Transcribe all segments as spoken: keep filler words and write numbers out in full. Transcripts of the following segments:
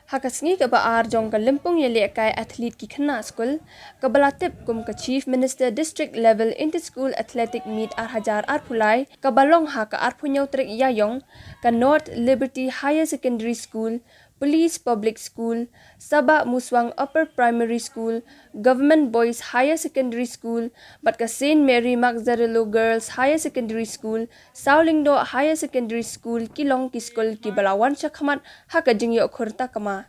Ha ka sngi kaba ar jong ka lympung ïalehkai athlete ki khynnah skul, kaba la tip kum ka Chief Minister District Level Inter-School Athletic Meet ar hajar arphew lai, kaba long ha ka arphew hynñiew tarik Ïaïong, ka North Liberty Higher Secondary School, Police Public School, Sabah Muswang Upper Primary School, Government Boys Higher Secondary School, bad ka Saint Mary Magdarello Girls Higher Secondary School, Saw Lyngdoh Higher Secondary School, ki long ki skul kiba la wan shakhmat ha ka jingïoh khur takma.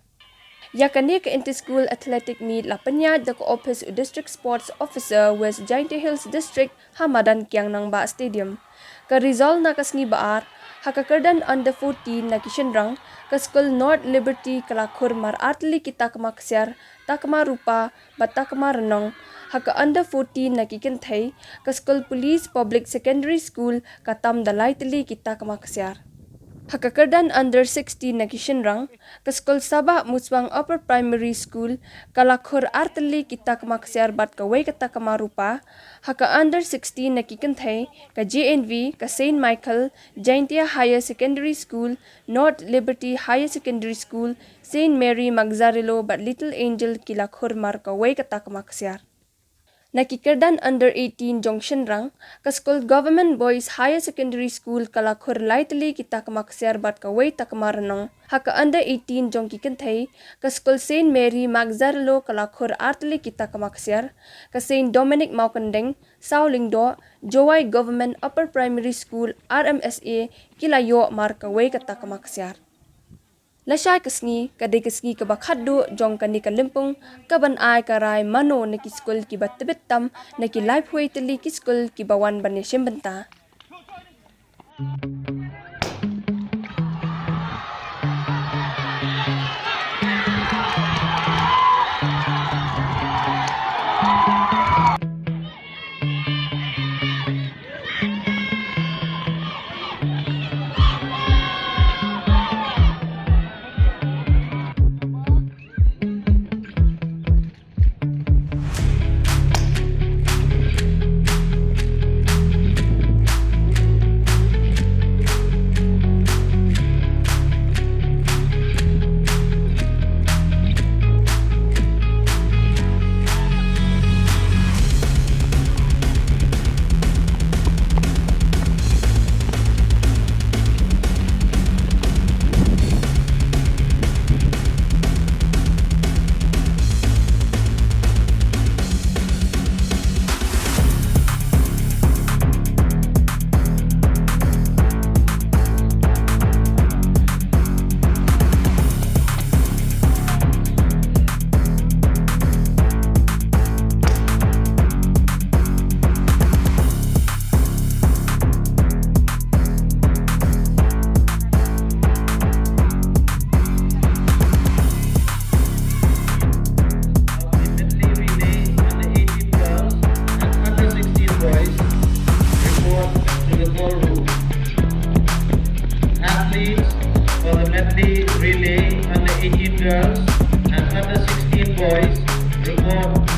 Ïa kane ka Inter-School Athletic Meet la pynïaid da ka ophis u District Sports Officer West Jaintia Hills District ha madan Kiang Nangbah Stadium. Ka result na ka sngi ba ar, ha ka kyrdan under fourteen na ki shynrang, ka skul North Liberty ka la khur mar artylli ki takma ksiar, takma rupa, bad takma rnong, ha ka under fourteen na ki kynthei, ka skul Police Public Secondary School ka tam da laitylli ki takma ksiar. Ha ka kyrdan under sixteen na ki shynrang, ka skul Sabah Muswang Upper Primary School ka la khur artylli ki takma ksiar bad kawei ka takma rupa, ha ka under sixteen na ki kynthei, ka J N V, ka Saint Michael Jaintia Higher Secondary School, North Liberty Higher Secondary School, Saint Mary Magdarello bad Little Angel ki la khur mar kawei ka takma ksiar. Na ki kyrdan under eighteen jong shynrang, ka skul Government Boys Higher Secondary School ka la khur laitylli ki takma ksiar bad kawei takma rnong. Ha ka under eighteen jong ki kynthei, ka skul Saint Mary Magdarello ka la khur artylli ki takma ksiar, ka Saint Dominic Mawkyndeng, Saw Lyngdoh, Jowai Government Upper Primary School, R M S A, ki la ïoh mar kawei ka takma ksiar. Lashai ka sngi, ka dei ka sngi kaba khatduh jong kane ka lympung, kaban ai ka rai mano na ki skul kiba tbit tam na ki laiphew wei tylli ki skul kiba wan ban ïashim bynta. The medley relay under eighteen girls and under sixteen boys report to the ballroom. Athletes for the medley relay under eighteen girls and under sixteen boys report